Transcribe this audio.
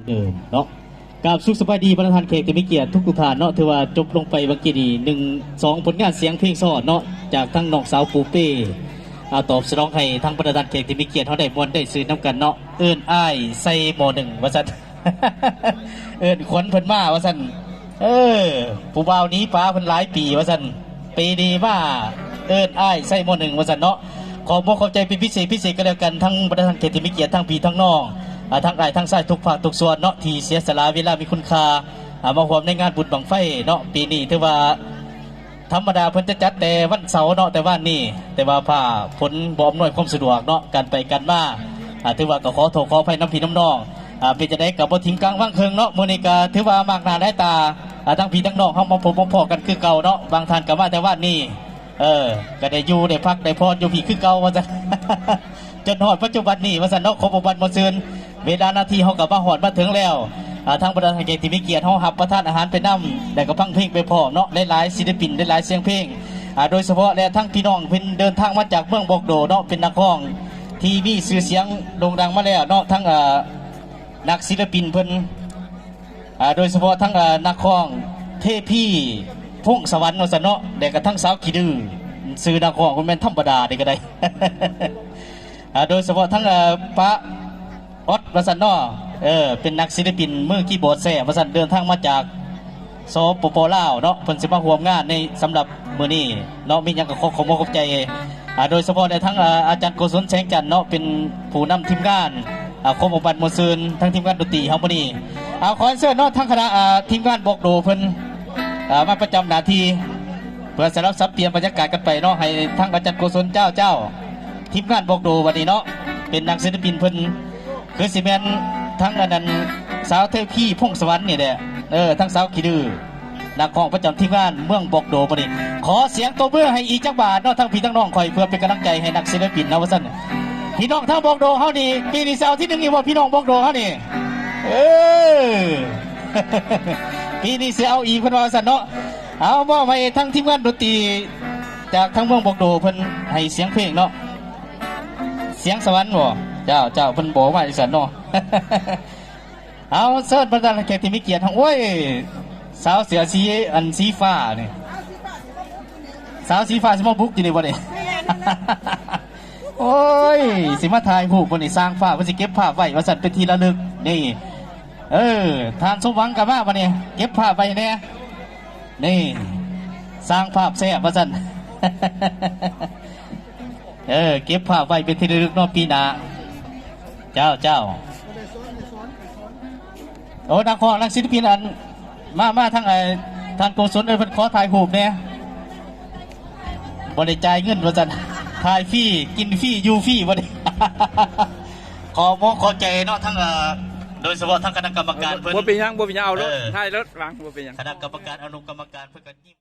ເດີມເນາະ. ກາບສຸກສະບາຍດີບັນດາທ່ານແຂກທີ່ມີກຽດທຸກໆທ່ານເນາະ. ຖືວ່າຈົບລົງໄປເມື່ອກີ້ນີ້ ໜຶ່ງ ສອງ ຜົນງານສຽງເພງຊ້ອນເນາະ ຈາກທາງນ້ອງສາວປູເປ້ ອາ ຕອບສະໜອງໃຫ້ທາງບັນດາທ່ານແຂກທີ່ມີກຽດເຮົາໄດ້ມ່ວນໄດ້ຊື່ນນຳກັນເນາະ. ເອີ້ນອ້າຍໃສ່ໝໍ້ໜຶ່ງວ່າຊັ້ນ ເອີ້ນຂວັນເພິ່ນມາວ່າຊັ້ນ. ເອີ ຜູ້ບ່າວໜີປາເພິ່ນຫຼາຍປີວ່າຊັ້ນ ປີນີ້ມາເອີ້ນອ້າຍໃສ່ໝໍ້ໜຶ່ງວ່າຊັ້ນເນາະ. ຂໍບອກຂອບໃຈເປັນພິເສດ ພິເສດກໍແລ້ວກັນ ທັງບັນດາທ່ານແຂກທີ່ມີກຽດ ທັງພີ່ທັງນ້ອງ ອາ ທັງອ້າຍທັງຊາຍທຸກພາກທຸກສ່ວນເນາະ ທີ່ເສຍສະຫຼະເວລາມີຄຸນຄ່າ ອາ ມາຮ່ວມໃນງານບຸນບັ້ງໄຟເນາະ. ປີນີ້ຖືວ່າທຳມະດາເພິ່ນຈະຈັດແຕ່ວັນເສົາເນາະ ແຕ່ວານນີ້ ແຕ່ວ່າຟ້າຝົນບໍ່ອຳນວຍຄວາມສະດວກເນາະ ການໄປການມາ ອາ ຖືວ່າກໍຂໍໂທດຂໍອະໄພນຳພີ່ນຳນ້ອງ. ອາ ເປັນຈັ່ງໃດກໍບໍ່ຖິ້ມກາງວາງເຄິ່ງເນາະ ມື້ນີ້ກໍຖືວ່າມາກໜ້າຫຼາຍຕາ ອາ ທັງພີ່ທັງນ້ອງເຮົາມາພົບມາພໍ້ກັນຄືເກົ່າເນາະ. ບາງທ່ານກໍມາແຕ່ວານນີ້ ເອີ ກໍໄດ້ຢູ່ໄດ້ພັກໄດ້ຜ່ອນຢູ່ພີ້ຄືເກົ່າວ່າຊັ້ນ ຈົນຮອດປັດຈຸບັນນີ້ວ່າຊັ້ນເນາະ. ຄົບອົບໝານມ່ວນຊື່ນ ເວລານາທີເຮົາກໍມາຮອດມາເຖິງແລ້ວ ອາ ທາງບັນດາທ່ານແຂກທີ່ມີກຽດ ເຮົາຮັບປະທານອາຫານໄປນຳ ແລ້ວກໍຟັງເພງໄປພ້ອມເນາະ ຫຼາຍໆສິນລະປິນ ຫຼາຍໆສຽງເພງ. ອາ ໂດຍສະເພາະແລະທັງພີ່ນ້ອງເພິ່ນເດີນທາງມາຈາກເມືອງບອກໂດເນາະ ເປັນນັກຮ້ອງທີ່ມີຊື່ສຽງໂດ່ງດັງມາແລ້ວເນາະ ທັງ ອາ ນັກສິນລະປິນເພິ່ນ ອາ ໂດຍສະເພາະທັງ ອາ ນັກຮ້ອງເທພີ ພົງສະຫວັນວ່າຊັ້ນເນາະ ແລະກະທັງສາວຂີ້ດື້ ຊື່ນັກຮ້ອງບໍ່ແມ່ນທຳມະດາເດ້ ກໍໄດ້ ອາ ໂດຍສະເພາະທັງ ອາ ປ້າອອດວ່າຊັ້ນເນາະ ເອີ ເປັນນັກສິນລະປິນມືຄີບອດແຊບວ່າຊັ້ນ ເດີນທາງມາຈາກ ສປປ ລາວເນາະ ເພິ່ນຊິມາຮ່ວມງານໃນສຳລັບມື້ນີ້ເນາະ. ມີຫຍັງກໍຂໍຂອບອົກຂອບໃຈ ອາ ໂດຍສະເພາະແດ່ທັງ ອາ ອາຈານໂກສົນ ແສງຈັນເນາະ ເປັນຜູ້ນຳທີມງານ ອາ ຄົບອົບໝານມ່ວນຊື່ນ ທັງທີມງານດົນຕີເຮົາມື້ນີ້. ອາ ຂໍເຊີນເນາະ ທາງຄະນະ ອາ ທີມງານບອກໂດເພິ່ນ ອາ ມາປະຈຳໜ້າທີ່ ເພື່ອສະຫຼັບສັບປ່ຽນບັນຍາກາດກັນໄປເນາະ ໃຫ້ທາງອາຈານໂກສົນ ເຈົ້າ ເຈົ້າ ທີມງານບອກໂດບັດນີ້ເນາະ ເປັນນັກສິນລະປິນເພິ່ນ ຄືຊິແມ່ນທັງອັນນັ້ນ ສາວເທພີ ພົງສະຫວັນນີ້ແຫຼະ ເອີ ທັງສາວຂີ້ດື້ ນັກຮ້ອງປະຈຳທີມງານເມືອງບອກໂດມື້ນີ້. ຂໍສຽງຕົບມືໃຫ້ອີກຈັກບາດເນາະ ທັງພີ່ທັງນ້ອງຂ້ອຍ ເພື່ອເປັນກຳລັງໃຈໃຫ້ນັກສິນລະປິນເນາະວ່າຊັ້ນ. ພີ່ນ້ອງທາງບອກໂດເຮົານີ້ ປີນີ້ຊິເອົາທີໜຶ່ງອີກບໍ່ ພີ່ນ້ອງບອກໂດເຮົານີ້? ເອີ ປີນີ້ຊິເອົາອີກ ເພິ່ນວ່າວ່າຊັ້ນເນາະ. ເອົາ ມອບໃຫ້ທັງທີມງານດົນຕີຈາກທາງເມືອງບອກໂດ ເພິ່ນໃຫ້ສຽງເພງເນາະ. ສຽງສະຫວັນບໍ່? ເຈົ້າ ເຈົ້າ ເພິ່ນບອກມາຈັ່ງຊັ້ນເນາະ. ເອົາ ເຊີນບັນດາແຂກທີ່ມີກຽດ ໂອ້ຍ ສາວເສື້ອສີ ອັນ ສີຟ້ານີ້ ສາວສີຟ້າຊິມາບຸກຢູ່ນີ້ບໍ່ນີ້? ໂອ້ຍ ຊິມາຖ່າຍຮູບບໍ່ນີ້? ຊ່າງພາບເພິ່ນຊິເກັບພາບໄວ້ວ່າຊັ້ນ ເປັນທີ່ລະລຶກນີ້. ເອີ ທ່ານສົມຫວັງກໍມາບັດນີ້ ເກັບພາບໄວ້ແດ່. ນີ້ ຊ່າງພາບແຊບວ່າຊັ້ນ. ເອີ ເກັບພາບໄວ້ເປັນທີ່ລະລຶກເນາະ ປີໜ້າ. ເຈົ້າ ເຈົ້າ. ໂອ້ ນັກຮ້ອງ ນັກສິນລະປິນ ອັນ ມາ ມາທາງ ເອີ ທ່ານໂກສົນ ເອີ ເພິ່ນຂໍຖ່າຍຮູບແດ່. ບໍ່ໄດ້ຈ່າຍເງິນວ່າຊັ້ນ ຖ່າຍຟຣີ ກິນຟຣີ ຢູ່ຟຣີ ບໍ່ໄດ້. ຂໍບອກຂອບໃຈເນາະ ທັງ ເອີ ໂດຍສະເພາະທັງຄະນະກຳມະການເພິ່ນ. ບໍ່ເປັນຫຍັງ ບໍ່ເປັນຫຍັງ ເອົາໂລດ ເອີ ຖ່າຍໂລດ ຫວັງ ບໍ່ເປັນຫຍັງ. ຄະນະກຳມະການ ອະນຸກຳມະການເພິ່ນກໍຍິນ